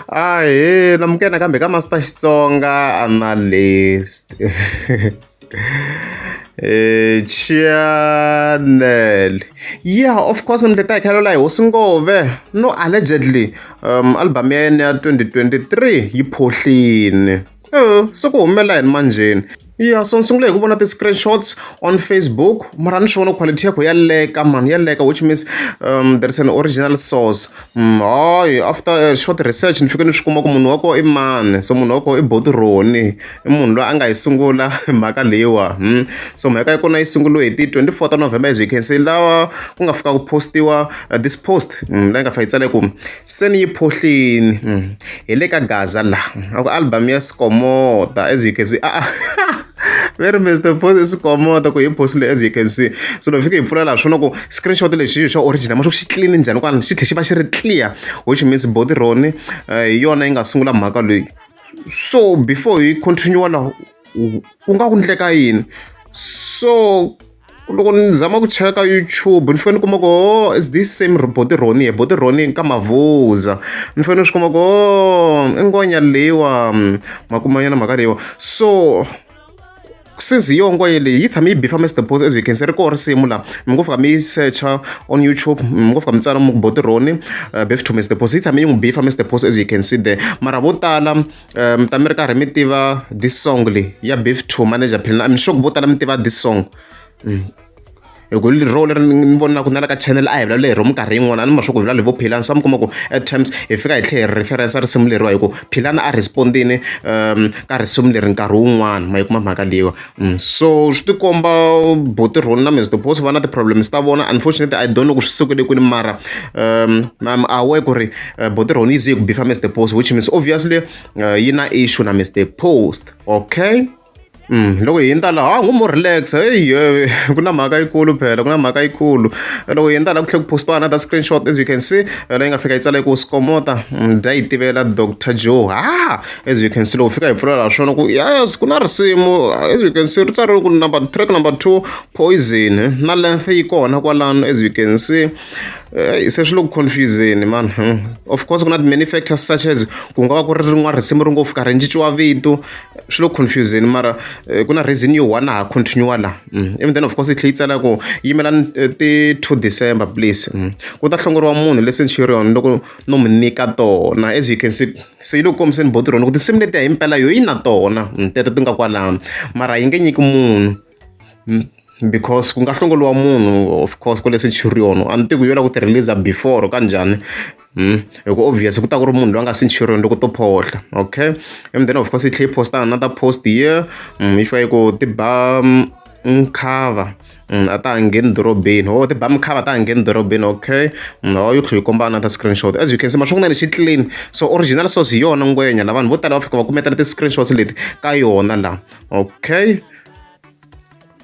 Ahee namukela nakambe ka Master Xitsonga Analyst channel yeah of course ni ta hi khalela hi hosi ngove no allegedly album ya yena ya 2023 yi phohlini se ku humelela yini manjheni ya so ni sungule hi ku vona ti-screenshots on Facebook mara ni swi vona quality ya kho ya leka mani ya leka which means there is an original source hayi after short research ni fike ni swi kuma ku munhu wa kona i mani so munhu wa kona i Boti Ronnie i munhu loyi a nga yi sungula mhaka leyiwa so mhaka ya kona yi sunguriwe hi ti 24 ta November as you can see lawa ku nga fika ku post-iwa this post leyi nga fika yi tsale ku se ni yi phohlini hi le ka Gaza la a ku album ya Skomota as you can see a ve ri Mister Post i Skomota ku hi post leyi as you can see so loko fike hi pfula laha swona ku screenshot lexi xa original ma xo xi clean njhani kwalano xi tlhela xi va xi ri clear which means Boti Ronnie hi yona yi nga sungula mhaka leyi so before hi continue laha ku nga ku ndleka yini so loko ni zama ku cheka ka YouTube ni fike ni kuma ku oh is this same Boti Ronnie Boti Ronnie ka Mavuza ni fike ni swi kuma ku oh i ngwenya leyiwa ma kuma nyana mhaka leyiwa so since hi yona ngwenya leyi yi tshame yi bifa Mister Post as you can see ri koho risimu laha mi ngo fika mi yi search-a on YouTube mi ngo fika mi tsala mi ku Boti Ronnie beef to Mister Post yi tshame yi n'wi bifa Mister Post as you can see there mara vo tala mi ta mi ri karhi mi tiva this song leyi ya beef to manager Philani I'm sure ku vo tala mi tiva this song hi ku ro leri ni vonaka na le ka channel a hi vulavula hi ro minkarhi yin'wana a ni ma swa ku hi vulavula hi vo Philani se mi kuma ku at times hi fika hi tlhela hi reference risimu leriwa hi ku Philani a respond-ini ka risimu leri nkarhi wun'wani ma yi kuma mhaka leyiwa so swi tikomba Boti Ronnie na Mister Post va na ti-problems ta vona unfortunately I don't know ku swi sukele kwini mara I'm aware ku ri Boti Ronnie yi ze yi ku bifa Mister Post which means obviously yi na issue na Mister Post okay. Loko hi hundza laha ha ngo mo relax heyi ku na mhaka yikulu phela ku na mhaka yikulu loko hi hundza laha ku tlhela ku post-iwa another screenshot as you can see leyi nga fika yi tsala ku Skomota dya yi tivela Doctor Joe ha as you can see loko fika hi pfula laha swona ku yes ku na risimu as you can see ri tsariwe ku number track number 2 poison na length yi kona kwalano as you can see se swi le ku confuseni man of course ku na many factors such as ku nga va ku ri rin'wana risimu ri ngo fika ri cinciwa vito swi le ku confuseni mara ku na reason yo one ha continue la even then of course yi tlhela yi tsala ku yimelani ti 2 December please ku ta hlongoriwa munhu le Centurion loko no mi nyika tona as you can see se yi le ku kombiseni Boti Ronnie ku tinsimu letiya himpela yo yi na tona teto ti nga kwalano mara yi nge nyiki munhu because ku nga hlongoriwa munhu of course kwale Centurion a ni tivi ku yo lava ku ti release before ka njhani hi ku obvious ku ta ku ri munhu loyi a nga Centurion loko to phohla okay and then of course yi tlhela yi post another post here yi fika yi ku ti ba nkhava a ta ha ngheni dorobeni oh ti ba mikhava a ta ha ngheni dorobeni okay oh yi tlhela yi komba another screenshot as you can see ma swi vona lexi clean so original source hi yona ngwenya la vanhu vo tala va fika va kumetela ti-screenshots leti ka yona la okay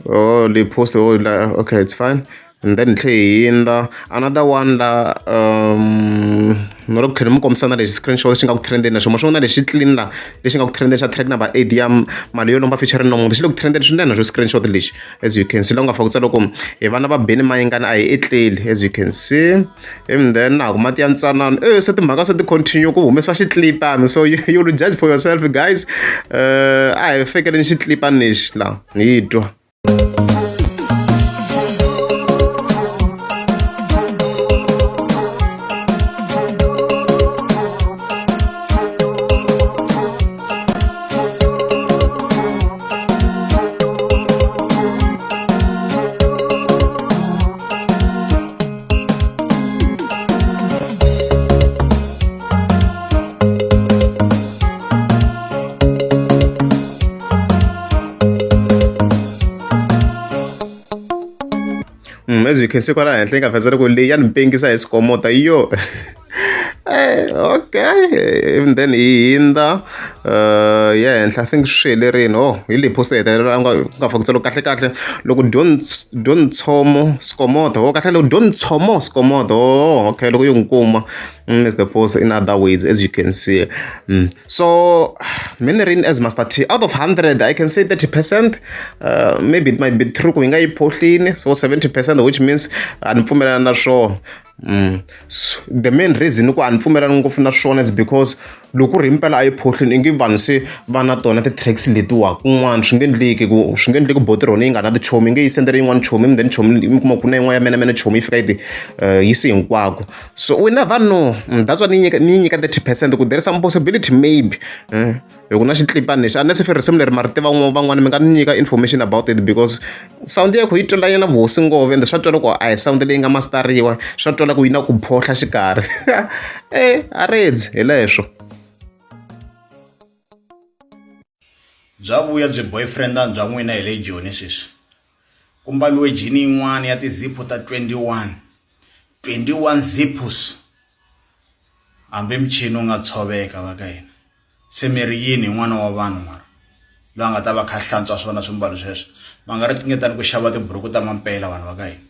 oh the post oh okay it's fine and then tlhe hi hindza another one la no loko tlhela mi kombisa na lexi screenshot xi nga ku trendeni na xona ma swi vona lexi clean la lexi nga ku trendeni xa track number 8 ya mali yo lomba featuring Nomonde xi le ku trendeni swinene na xo screenshot lexi as you can see la ku nga faka ku tsala ku hi vana va Benny Mayengani a hi etleli as you can see and then na ku mati ya ntsanana se timhaka se ti continue ku humesiwa xiclipani so you will judge for yourself guys a hi fikeleni xiclipani lexi la hi twa. As you can see kwala henhla yi nga fanele ku leyi ya ni pengisa hi Skomota yo okay even then hi hindza ya henhla I think swi helerile oh hi leyi post yo hetelela nga nga faka ku kahle kahle loko Dyontshomo Skomota oh kahle loko Dyontshomo Skomota oh okay loko yi n'wi kuma Mister Post in other words as you can see so mina rini as Master T out of 100 I can say 30% maybe it might be true ku yi nga yi phohlini so 70% which means a ni pfumelana na swona so the main reason ku a ni pfumelani ngopfu na swona it's because Loko ku ri himpela a yi phohlini i nge vanhu se va na tona ti-tracks letiwa kun'wana swi nge endleki ku swi nge endleki boti rona yi nga na tichomi yi nge yi sendela yin'wana chomi then chomi mi kuma ku na yin'wana ya menemene chomi yi fika yi ti yisi hinkwako. So we never know that's why ni yi nyika ni yi nyika 30 percent ku there is some possibility maybe hi ku na xitlipani lexi unless if risimu leri ma ri tiva van'wani mi nga ni nyika information about it because sound ya kho yi twela yena vuhosi ngove ende swa twala ku a hi sound leyi nga mastariwa swa twala ku yi na ku phohla xikarhi e a redzi hi leswo. Bya vuya byi boyfriend bya n'wina hi le Joni sweswi. Ku mbaliwe jini yin'wana ya tiziphu ta 21. 21 ziphus. Hambi michini wu nga tshoveka va ka hina. Se mi ri yini hi n'wana wa vanhu mara loyi a nga ta va kha hlantswa swona swimbalo sweswo. Va nga ri ringetani ku xava tiburuku ta mampela vanhu va ka hina.